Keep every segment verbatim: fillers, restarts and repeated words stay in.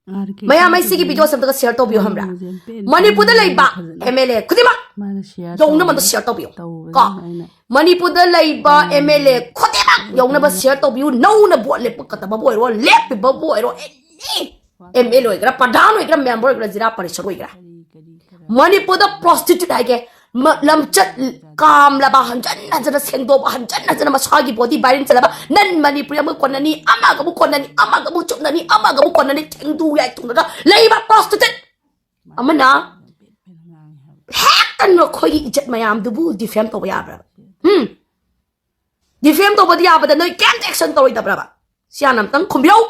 ꯃꯌꯥꯝ ꯑꯩ ꯁꯤꯒꯤ ꯚꯤꯗꯤꯑꯣꯁꯦ ꯑꯝꯇꯒ ꯁꯤꯌꯔ ꯇꯧꯕꯤꯌꯨ ꯈꯪꯕ꯭ꯔꯥ? ꯃꯅꯤꯄꯨꯔꯗ ꯂꯩꯕ ꯑꯦꯝ ꯑꯦꯜ ꯑꯦ ꯈꯨꯗꯤꯡꯃꯛ ꯌꯧꯅꯕ ꯑꯝꯇ ꯁꯤꯌꯔ ꯇꯧꯕꯤꯌꯨ ꯀꯣ꯫ ꯃꯅꯤꯄꯨꯔꯗ ꯂꯩꯕ ꯑꯦꯝ ꯑꯦꯜ ꯑꯦ ꯈꯨꯗꯤꯡꯃꯛ ꯌꯧꯅꯕ ꯁꯤꯌꯔ ꯇꯧꯕꯤꯌꯨ꯫ ꯅꯧꯅ ꯚꯣꯠ ꯂꯦꯞꯄꯛꯀꯗꯕꯕꯨ ꯑꯣꯏꯔꯣ, ꯂꯦꯞꯄꯤꯕꯕꯨ ꯑꯣꯏꯔꯣ, ꯑꯦꯅꯤ ꯑꯦꯝ ꯑꯦꯜ ꯑꯦ ꯑꯣꯏꯒꯦꯔꯥ, ꯄ꯭ꯔꯙꯥꯟ ꯑꯣꯏꯒꯦꯔꯥ, ꯃꯦꯝꯕꯔ ꯑꯣꯏꯒꯦꯔꯥ, ꯖꯤꯂꯥ ꯄꯔꯤꯁꯠ ꯑꯣꯏꯒꯦꯔꯥ, ꯃꯅꯤꯄꯨꯔꯗ ꯄ꯭ꯔꯣꯁꯇꯤꯇ꯭ꯌꯨꯠ ꯍꯥꯏꯒꯦ, ꯃ-, ꯂꯝꯆꯠ ꯀꯥꯝꯂꯕ, ꯍꯟꯖꯟ ꯍꯟꯖꯟꯅ ꯁꯦꯡꯗꯣꯛꯄ, ꯍꯟꯖꯟ ꯍꯟꯖꯟꯅ ꯃꯁꯥꯒꯤ ꯕꯣꯗꯤ ꯚꯥꯏꯔꯦꯜ ꯆꯠꯂꯕ, ꯅꯟ ꯃꯅꯤꯄꯨꯔꯤ ꯑꯃꯨꯛ ꯀꯣꯟꯅꯅꯤ, ꯑꯃꯒ ꯑꯃꯨꯛ ꯀꯣꯟꯅꯅꯤ, ꯑꯃꯒ ꯑꯃꯨꯛ ꯀꯣꯟꯅꯅꯤ, ꯑꯃꯒ ꯑꯃꯨꯛ ꯀꯣꯟꯅꯅꯤ, ꯊꯦꯡꯗꯨ ꯌꯥꯏ ꯊꯨꯡꯅꯒ ꯂꯩꯕ ꯄ꯭ꯔꯣꯁꯇꯤꯇ꯭ꯌꯨꯠ ꯑꯃꯅ ꯍꯦꯛꯇ ꯅꯈꯣꯏꯒꯤ ꯏꯖꯠ ꯃꯌꯥꯝꯗꯨꯕꯨ ꯗꯤꯐꯦꯝ ꯇꯧꯕ ꯌꯥꯕ꯭ꯔꯥ? ꯎꯝ? ꯗꯤꯐꯦꯝ ꯇꯧꯕꯗꯤ ꯌꯥꯕꯗ ꯅꯣꯏ ꯀꯩꯝꯇ ꯑꯦꯛꯁꯟ ꯇꯧꯔꯣꯏꯗꯕ꯭ꯔꯕ? ꯁꯤ ꯍꯥꯟꯅ ꯑꯝꯇꯪ ꯈꯨꯝꯕꯤꯔꯧ꯫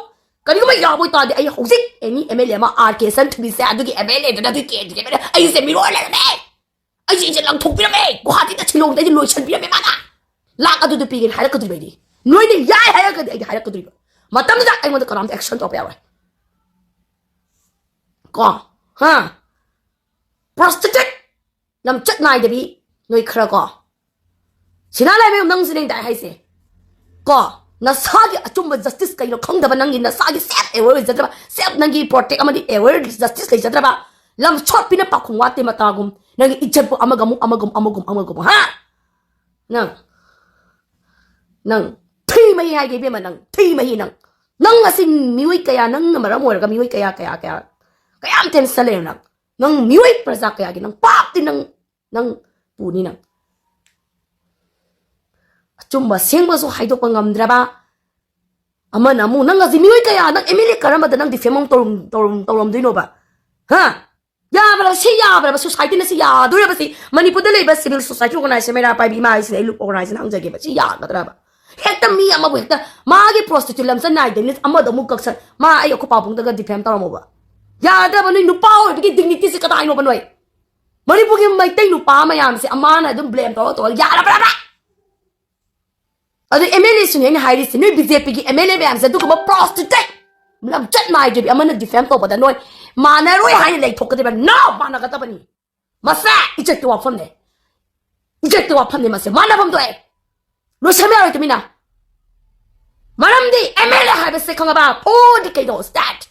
ꯀꯔꯤꯒꯨꯝꯕ ꯌꯥꯕ ꯑꯣꯏꯇꯥꯔꯗꯤ ꯑꯩ ꯍꯧꯖꯤꯛ ꯑꯦꯅꯤ ꯑꯦꯝ ꯑꯦꯜ ꯑꯦ ꯑꯃ ꯑꯥꯔ ꯀꯦ ꯁꯟꯊꯨꯕꯤꯁꯦ ꯑꯗꯨꯒꯤ ꯑꯦꯝ ꯑꯦꯜ ꯑꯦꯗꯨꯅ ꯑꯗꯨꯒꯤ ꯀꯦꯟꯗ꯭ꯔꯒꯤ ꯑꯦꯝ ꯑꯦꯜ ꯑꯦ ꯑꯩꯁꯦ ꯃꯤꯔꯣꯜ ꯂꯩꯔꯝꯃꯦ꯫ ꯑꯩꯁꯦ ꯏꯆꯦ ꯂꯪꯊꯣꯛꯄꯤꯔꯝꯃꯦ꯫ ꯒꯨꯍꯥꯇꯤꯗ ꯁꯤꯂꯣꯡꯗ ꯑꯩꯁꯦ ꯂꯣꯏꯁꯤꯟꯕꯤꯔꯝꯃꯦ ꯃꯥꯅ꯫ ꯂꯥꯛ ꯑꯗꯨꯗꯨ ꯄꯤꯒꯦꯅ ꯍꯥꯏꯔꯛꯀꯗꯣꯔꯤꯕ ꯑꯩꯗꯤ꯫ ꯅꯣꯏꯅ ꯌꯥꯏ ꯍꯥꯏꯔꯒꯗꯤ ꯑꯩꯗꯤ ꯍꯥꯏꯔꯛꯀꯗꯣꯔꯤꯕ꯫ ꯃꯇꯝꯗꯨꯗ ꯑꯩꯉꯣꯟꯗ ꯀꯅꯥꯝꯇ ꯑꯦꯛꯁꯟ ꯇꯧꯔꯛꯄ ꯌꯥꯔꯣꯏ꯫ ꯀꯣ? ꯍꯥ? ꯄ꯭ꯔꯣꯁꯇꯤꯇ꯭ꯌꯨꯠ ꯂꯝꯆꯠ ꯅꯥꯏꯗꯕꯤ ꯅꯣꯏ ꯈꯔ ꯀꯣ꯫ ꯁꯤꯅꯥ ꯂꯥꯏꯕꯦꯝ ꯅꯪꯁꯤꯅꯦ ꯑꯩꯅ ꯍꯥꯏꯁꯦ꯫ ꯀꯣ? ꯅꯁꯥꯒꯤ ꯑꯆꯨꯝꯕ ꯖꯁꯇꯤꯁ ꯀꯩꯅꯣ ꯈꯪꯗꯕ ꯅꯪꯒꯤ ꯅꯁꯥꯒꯤ ꯁꯦꯜꯐ ꯑꯦꯋꯦꯌꯔ ꯑꯣꯏꯖꯗ꯭ꯔꯕ, ꯁꯦꯜꯐ ꯅꯪꯒꯤ ꯄ꯭ꯔꯣꯇꯦꯛ ꯑꯃꯗꯤ ꯑꯦꯋꯦꯌꯔ ꯖꯁꯇꯤꯁ ꯂꯩꯖꯗ꯭ꯔꯕ, ꯂꯝ ꯁꯣꯠꯄꯤꯅ ꯄꯥꯈꯣꯡ ꯋꯥꯠꯇꯦ ꯃꯇꯥꯒꯨꯝ, ꯅꯪꯒꯤ ꯏꯖꯠꯄꯨ ꯑꯃꯒ ꯑꯃꯨꯛ, ꯑꯃꯒꯨꯝ, ꯑꯃꯒꯨꯝ, ꯑꯃꯒꯨꯝ, ꯍꯥ? ꯅꯪ, ꯅꯪ, ꯊꯤ ꯃꯍꯤ ꯍꯥꯏꯒꯦ ꯏꯕꯦꯝꯃ, ꯅꯪ, ꯊꯤ ꯃꯍꯤ ꯅꯪ꯫ ꯅꯪ ꯑꯁꯤ ꯃꯤꯑꯣꯏ ꯀꯌꯥ, ꯅꯪꯅ ꯃꯔꯝ ꯑꯣꯏꯔꯒ ꯃꯤꯑꯣꯏ ꯀꯌꯥ, ꯀꯌꯥ, ꯀꯌꯥ, ꯀꯌꯥꯝ ꯇꯦꯟꯁꯜꯂꯦ ꯅꯪ꯫ ꯅꯪ ꯃꯤꯑꯣꯏ ꯄ꯭ꯔꯖꯥ ꯀꯌꯥꯒꯤ ꯅꯪ ꯄꯥꯞꯇꯤ ꯅꯪ, ꯅꯪ ꯄꯨꯅꯤ ꯅꯪ꯫ ꯑꯆꯨꯝꯕ ꯑꯁꯦꯡꯕꯁꯨ ꯍꯥꯏꯗꯣꯛꯄ ꯉꯝꯗ꯭ꯔꯕ, ꯑꯃꯅ ꯑꯃꯨꯛ ꯅꯪ ꯑꯁꯤ ꯃꯤꯑꯣꯏ ꯀꯌꯥ, ꯅꯪ ꯑꯦꯝ ꯑꯦꯜ ꯑꯦ ꯀꯔꯝꯕꯗ ꯅꯪ ꯗꯤꯐꯦꯝ ꯑꯃꯨꯛ ꯇꯧꯔꯝ-, ꯇꯧꯔꯝ-, ꯇꯧꯔꯝꯗꯣꯏꯅꯣꯕ? ꯍꯥ? ꯌꯥꯕ꯭ꯔꯕ? ꯁꯤ ꯌꯥꯕ꯭ꯔꯕ? ꯁꯣꯁꯥꯏꯇꯤꯅ ꯁꯤ ꯌꯥꯗꯣꯏꯔꯕ? ꯁꯤ ꯃꯅꯤꯄꯨꯔꯗ ꯂꯩꯕ ꯁꯤꯚꯤꯜ ꯁꯣꯁꯥꯏꯇꯤ ꯑꯣꯔꯒꯅꯥꯏꯖꯦꯁꯟ, ꯃꯩꯔꯥ ꯄꯥꯏꯕꯤ ꯏꯃꯥ ꯍꯥꯏꯁꯤꯅ ꯑꯩ ꯂꯨꯞ ꯑꯣꯔꯒꯅꯥꯏꯖꯦꯁꯟ ꯍꯪꯖꯒꯦꯕ, ꯁꯤ ꯌꯥꯒꯗ꯭ꯔꯕ? ꯍꯦꯛꯇ ꯃꯤ ꯑꯃꯕꯨ ꯍꯦꯛꯇ ꯃꯥꯒꯤ ꯄ꯭ꯔꯣꯁꯇꯤꯇ꯭ꯌꯨꯠ ꯂꯝꯆꯠ ꯅꯥꯏꯗꯅꯤ ꯑꯃꯗ ꯑꯃꯨꯛ ꯀꯛꯁꯟ, ꯃꯥ ꯑꯩ ꯑꯩꯈꯣꯏ ꯄꯥꯕꯨꯡꯗꯒ ꯗꯤꯐꯦꯝ ꯇꯧꯔꯝꯃꯣꯕ꯫ ꯌꯥꯗ꯭ꯔꯕ? ꯅꯣꯏ ꯅꯨꯄꯥ ꯑꯣꯏꯕꯒꯤ ꯗꯤꯒꯅꯤꯇꯤꯁꯦ ꯀꯗꯥꯏꯅꯣꯕ ꯅꯣꯏ? ꯃꯅꯤꯄꯨꯔꯒꯤ ꯃꯩꯇꯩ ꯅꯨꯄꯥ ꯃꯌꯥꯝꯁꯦ ꯑꯃꯅ ꯑꯗꯨꯝ ꯕ꯭ꯂꯦꯝ ꯇꯧꯔ ꯇꯧꯔ ꯌꯥꯔꯕ꯭ꯔꯕ? ꯑꯗꯨ ꯑꯦꯝ ꯑꯦꯜ ꯑꯦꯁꯤꯡ ꯑꯩꯅ ꯍꯥꯏꯔꯤꯁꯦ, ꯅꯣꯏ ꯕꯤ ꯖꯦ ꯄꯤꯒꯤ ꯑꯦꯝ ꯑꯦꯜ ꯑꯦ ꯃꯌꯥꯝꯁꯦ ꯑꯗꯨꯒꯨꯝꯕ ꯄ꯭ꯔꯣꯁꯇꯤꯇ꯭ꯌꯨꯠ ꯂꯝꯆꯠ ꯅꯥꯏꯗꯕꯤ ꯑꯃꯅ ꯗꯤꯐꯦꯝ ꯇꯧꯕꯗ ꯅꯣꯏ ꯃꯥꯟꯅꯔꯣꯏ ꯍꯥꯏꯅ ꯂꯩꯊꯣꯛꯀꯗꯕ? ꯅꯣ, ꯃꯥꯟꯅꯒꯗꯕꯅꯤ꯫ ꯃꯁꯦ ꯏꯖꯠꯀꯤ ꯋꯥꯐꯝꯅꯦ, ꯏꯖꯠꯀꯤ ꯋꯥꯐꯝꯅꯦ ꯃꯁꯦ, ꯃꯥꯟꯅꯐꯝ ꯊꯣꯛꯑꯦ꯫ ꯂꯣꯏꯁꯟꯕ ꯌꯥꯔꯣꯏ ꯇꯨꯃꯤꯟꯅ꯫ ꯃꯔꯝꯗꯤ ꯑꯦꯝ ꯑꯦꯜ ꯑꯦ ꯍꯥꯏꯕꯁꯦ ꯈꯪꯉꯕ? ꯐꯨꯗꯤ ꯀꯩꯅꯣ? State.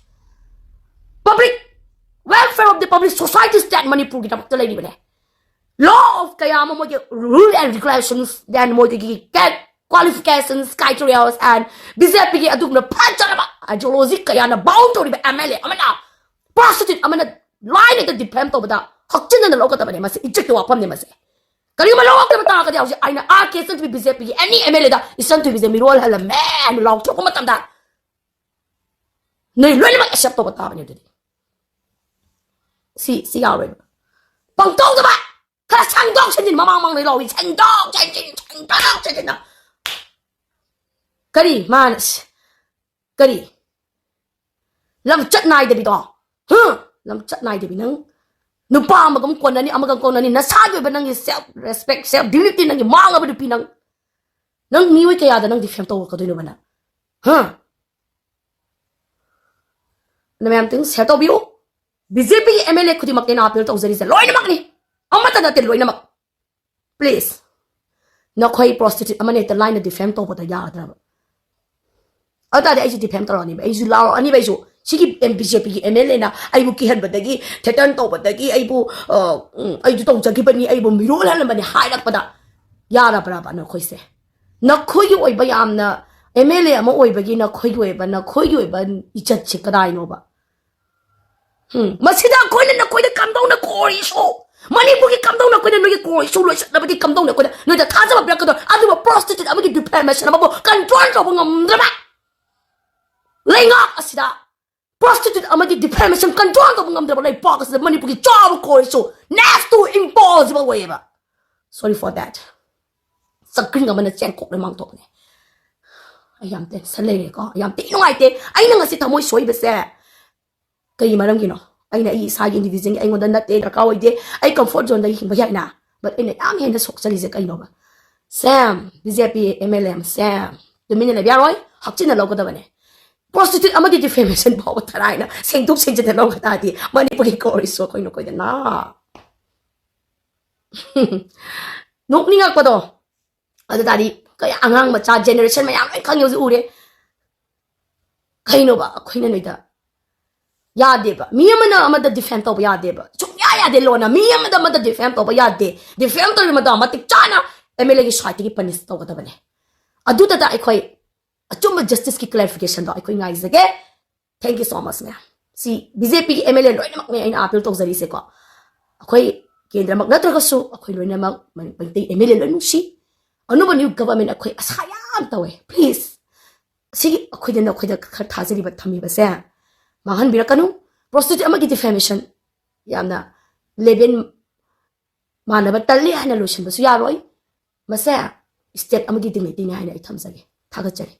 Public society state ꯃꯅꯤꯄꯨꯔꯒꯤꯗꯃꯛꯇ ꯂꯩꯔꯤꯕꯅꯦ꯫ Law of ꯀꯌꯥ ꯑꯃ, ꯃꯣꯏꯒꯤ rule and regulations, then ꯃꯣꯏꯗꯒꯤ qualifications, criterias and ꯕꯤꯖꯦꯄꯤꯒꯤ ꯑꯗꯨꯒꯨꯝꯅ ꯐꯖꯔꯕ ideology ꯀꯌꯥꯅ bound ꯇꯧꯔꯤꯕ MLA ꯑꯃꯅ, prostitute ꯑꯃꯅ ꯂꯥꯏꯅ defame ꯇꯧꯕꯗ ꯍꯛꯆꯤꯟꯅꯅ ꯂꯧꯒꯗꯕꯅꯦ꯫ ꯃꯁꯤ ꯏꯖꯠꯀꯤ ꯋꯥꯐꯝꯅꯦ꯫ ꯃꯁꯤ ꯀꯔꯤꯒꯨꯝꯕ ꯂꯧꯔꯛꯇꯕ ꯇꯥꯔꯒꯗꯤ ꯍꯧꯖꯤꯛ ꯑꯩꯅ ꯑꯥꯔ ꯀꯦ ꯏꯆꯟꯊꯣꯏꯕꯤ, ꯕꯤꯖꯦꯄꯤꯒꯤ any MLA ꯗ "ꯏꯆꯟꯊꯣꯏꯕꯤꯁꯦ ꯃꯤꯔꯣꯜꯍꯜꯂꯝꯃꯦ" ꯍꯥꯏꯅ ꯂꯥꯎꯊꯣꯛꯄ ꯃꯇꯝꯗ ꯅꯣꯏ ꯂꯣꯏꯅꯃꯛ accept ꯇꯧꯕ ꯇꯥꯕꯅꯦ꯫ ꯑꯗꯨꯗꯤ ꯁꯤ ꯁꯤ ꯌꯥꯔꯣꯏꯕ꯫ ꯄꯪꯇꯧꯗꯕ꯫ ꯈꯔ ꯁꯦꯡꯗꯣꯛ ꯁꯦꯡꯖꯤꯟ, ꯃꯃꯥꯡ ꯃꯃꯥꯡꯗꯩ ꯂꯥꯎꯏ, ꯁꯦꯡꯗꯣꯛ ꯁꯦꯡꯖꯤꯟ, ꯁꯦꯡꯗꯣꯛ ꯁꯦꯡꯖꯤꯟ꯫ ꯀꯔꯤ ꯃꯥꯅ ꯁꯤ-, ꯀꯔꯤ ꯂꯝꯆꯠ ꯅꯥꯏꯗꯕꯤꯗꯣ? ꯍꯨ? ꯂꯝꯆꯠ ꯅꯥꯏꯗꯕꯤ ꯅꯪ꯫ ꯅꯨꯄꯥ ꯑꯃꯒ ꯑꯃꯨꯛ ꯀꯣꯟꯅꯅꯤ, ꯑꯃꯒ ꯑꯃꯨꯛ ꯀꯣꯟꯅꯅꯤ꯫ ꯅꯁꯥꯒꯤ ꯑꯣꯏꯕ ꯅꯪꯒꯤ self respect, self dignity ꯅꯪꯒꯤ ꯃꯥꯡꯉꯕ ꯅꯨꯄꯤ ꯅꯪ꯫ ꯅꯪ ꯃꯤꯑꯣꯏ ꯀꯌꯥꯗ ꯅꯪ defame ꯇꯧꯔꯛꯀꯗꯣꯏꯅꯣꯕ ꯅꯪ? ꯍꯥ? ꯅ ꯃꯌꯥꯝ ꯇꯪ share ꯇꯧꯕꯤꯌꯨ꯫ ꯕꯤꯖꯦꯄꯤꯒꯤ MLA ꯈꯨꯗꯤꯡꯃꯛꯇ ꯑꯩꯅ appeal ꯇꯧꯖꯔꯤꯁꯦ, ꯂꯣꯏꯅꯃꯛꯅꯤ, ꯑꯃꯠꯇ ꯅꯠꯇꯦ, ꯂꯣꯏꯅꯃꯛ꯫ Please, ꯅꯈꯣꯏ prostitute ꯑꯃꯅ ꯍꯦꯛꯇ ꯂꯥꯏꯅ defame ꯇꯧꯕꯗ ꯌꯥꯒꯗ꯭ꯔꯕ? ꯑꯗꯨ ꯇꯥꯔꯗꯤ ꯑꯩꯁꯨ defame ꯇꯧꯔꯛꯑꯅꯤꯕ, ꯑꯩꯁꯨ ꯂꯥꯎꯔꯛꯑꯅꯤꯕ꯫ ꯑꯩꯁꯨ ꯁꯤꯒꯤ ꯕꯤꯖꯦꯄꯤꯒꯤ MLA ꯅ ꯑꯩꯕꯨ ꯀꯤꯍꯟꯕꯗꯒꯤ, threaten ꯇꯧꯕꯗꯒꯤ, ꯑꯩꯕꯨ, ꯑ, ꯎꯝ, "ꯑꯩꯁꯨ ꯇꯧꯖꯈꯤꯕꯅꯤ, ꯑꯩꯕꯨ ꯃꯤꯔꯣꯜꯍꯜꯂꯝꯕꯅꯤ" ꯍꯥꯏꯔꯛꯄꯗ ꯌꯥꯔꯕ꯭ꯔꯕ ꯅꯈꯣꯏꯁꯦ? ꯅꯈꯣꯏꯒꯤ ꯑꯣꯏꯕ ꯌꯥꯝꯅ, MLA ꯑꯃ ꯑꯣꯏꯕꯒꯤ ꯅꯈꯣꯏꯒꯤ ꯑꯣꯏꯕ, ꯅꯈꯣꯏꯒꯤ ꯑꯣꯏꯕ ꯏꯖꯠꯁꯦ ꯀꯗꯥꯏꯅꯣꯕ? ꯎꯝ, ꯃꯁꯤꯗ ꯑꯩꯈꯣꯏꯅ ꯅꯈꯣꯏꯗ ꯀꯝꯗꯧꯅ core issue, ꯃꯅꯤꯄꯨꯔꯒꯤ ꯀꯝꯗꯧꯅ ꯑꯩꯈꯣꯏꯅ ꯅꯣꯏꯒꯤ core issue ꯂꯣꯏꯁꯤꯟꯅꯕꯒꯤ ꯀꯝꯗꯧꯅ ꯑꯩꯈꯣꯏꯅ ꯅꯣꯏꯗ ꯊꯥꯖꯕ ꯄꯤꯔꯛꯀꯗꯧ? ꯑꯗꯨꯕꯨ prostitute ꯑꯃꯒꯤ defamation ꯑꯃꯕꯨ control ꯇꯧꯕ ꯉꯝꯗ꯭ꯔꯕ, ꯂꯩꯉꯥꯛ ꯑꯁꯤꯗ prostitute ꯑꯃꯒꯤ defamation control ꯇꯧꯕ ꯉꯝꯗ꯭ꯔꯕ ꯂꯩꯄꯥꯛ ꯑꯁꯤꯗ ꯃꯅꯤꯄꯨꯔꯒꯤ ꯆꯥꯎꯕ core issue next to impossible ꯑꯣꯏꯌꯦꯕ꯫ Sorry for that. ꯆꯀ꯭ꯔꯤꯡ ꯑꯃꯅ ꯆꯦꯡꯀꯣꯛꯅ ꯃꯥꯡꯊꯣꯛꯄꯅꯦ꯫ ꯑꯩ ꯌꯥꯝ tension ꯂꯩꯔꯦꯀꯣ, ꯑꯩ ꯌꯥꯝ ꯊꯤ ꯅꯨꯡꯉꯥꯏꯇꯦ꯫ ꯑꯩꯅ ꯉꯁꯤ ꯊꯃꯣꯏ ꯁꯣꯏꯕꯁꯦ ꯀꯩ ꯃꯔꯝꯒꯤꯅꯣ? ꯑꯩꯅ ꯑꯩ ꯏꯁꯥꯒꯤ individual ꯒꯤ ꯑꯩꯉꯣꯟꯗ ꯅꯠꯇꯦ, ꯗꯔꯀꯥꯔ ꯑꯣꯏꯗꯦ, ꯑꯩ comfort zone ꯗꯒꯤ ꯍꯤꯡꯕ ꯌꯥꯏꯅ, but ꯑꯩꯅ ꯌꯥꯝ ꯍꯦꯟꯅ ꯁꯣꯛꯆꯔꯤꯁꯦ ꯀꯩꯅꯣꯕ? ꯁꯦꯝ, BJP MLA ꯁꯦꯝ, ꯇꯨꯃꯤꯟꯅ ꯂꯩꯕ ꯌꯥꯔꯣꯏ, ꯍꯛꯆꯤꯟꯅ ꯂꯧꯒꯗꯕꯅꯦ꯫ Prostitute ꯑꯃꯒꯤ defamation ꯐꯥꯎꯕ ꯊꯔꯥꯏꯅ ꯁꯦꯡꯗꯣꯛ ꯁꯦꯡꯖꯤꯟꯅ ꯂꯧꯕ ꯇꯥꯔꯗꯤ ꯃꯅꯤꯄꯨꯔꯒꯤ core issue ꯑꯩꯈꯣꯏ ꯅꯈꯣꯏꯗ ꯅꯥ-, ꯅꯣꯛꯅꯤꯡꯉꯛꯄꯗꯣ꯫ ꯑꯗꯨ ꯇꯥꯔꯗꯤ ꯀꯌꯥ ꯑꯉꯥꯡ ꯃꯆꯥ generation ꯃꯌꯥꯝ ꯂꯣꯏ ꯈꯪꯉꯦ, ꯍꯧꯖꯤꯛ ꯎꯔꯦ꯫ ꯀꯩꯅꯣꯕ ꯑꯩꯈꯣꯏꯅ ꯅꯣꯏꯗ ꯌꯥꯗꯦꯕ꯫ ꯃꯤ ꯑꯃꯅ ꯑꯃꯗ defame ꯇꯧꯕ ꯌꯥꯗꯦꯕ, ꯁꯨꯡꯌꯥ ꯌꯥꯗꯦ꯫ ꯂꯣꯅ ꯃꯤ ꯑꯃꯗ ꯑꯃꯗ defame ꯇꯧꯕ ꯌꯥꯗꯦ꯫ Defame ꯇꯧꯔꯤ ꯃꯗꯣ ꯃꯇꯤꯛ ꯆꯥꯅ MLA ꯒꯤ side ꯇꯒꯤ punish ꯇꯧꯒꯗꯕꯅꯦ꯫ ꯑꯗꯨꯗ ꯑꯩꯈꯣꯏ ꯑꯆꯨꯝꯕ justice ꯀꯤ clarification ꯗꯣ ꯑꯩꯈꯣꯏ ꯉꯥꯏꯖꯒꯦ꯫ Thank you so much, ma'am꯫ ꯁꯤ BJP ꯒꯤ MLA ꯂꯣꯏꯅꯃꯛꯅꯦ ꯑꯩꯅ appeal ꯇꯧꯖꯔꯤꯁꯦꯀꯣ꯫ ꯑꯩꯈꯣꯏ ꯀꯦꯟꯗ꯭ꯔꯃꯛ ꯅꯠꯇ꯭ꯔꯒꯁꯨ ꯑꯩꯈꯣꯏ ꯂꯣꯏꯅꯃꯛ ꯃꯩꯇꯩ MLA ꯂꯣꯏ ꯅꯨꯡꯁꯤ꯫ ꯑꯅꯧꯕ new government ꯑꯩꯈꯣꯏ ꯑꯁꯥ ꯌꯥꯝ ꯇꯧꯋꯦ꯫ Please, ꯁꯤꯒꯤ ꯑꯩꯈꯣꯏꯗ ꯅꯈꯣꯏꯗ ꯈꯔ ꯊꯥꯖꯔꯤꯕ ꯊꯝꯃꯤꯕꯁꯦ ꯃꯥꯡꯍꯟꯕꯤꯔꯛꯀꯅꯨ꯫ Prostitute ꯑꯃꯒꯤ defamation ꯌꯥꯝꯅ level ꯃꯥꯟꯅꯕ ꯇꯜꯂꯤ ꯍꯥꯏꯅ ꯂꯣꯏꯁꯤꯟꯕꯁꯨ ꯌꯥꯔꯣꯏ꯫ ꯃꯁꯦ state ꯑꯃꯒꯤ dignity ꯅꯤ ꯍꯥꯏꯅ ꯑꯩ ꯊꯝꯖꯒꯦ꯫ ꯊꯥꯒꯠꯆꯔꯤ꯫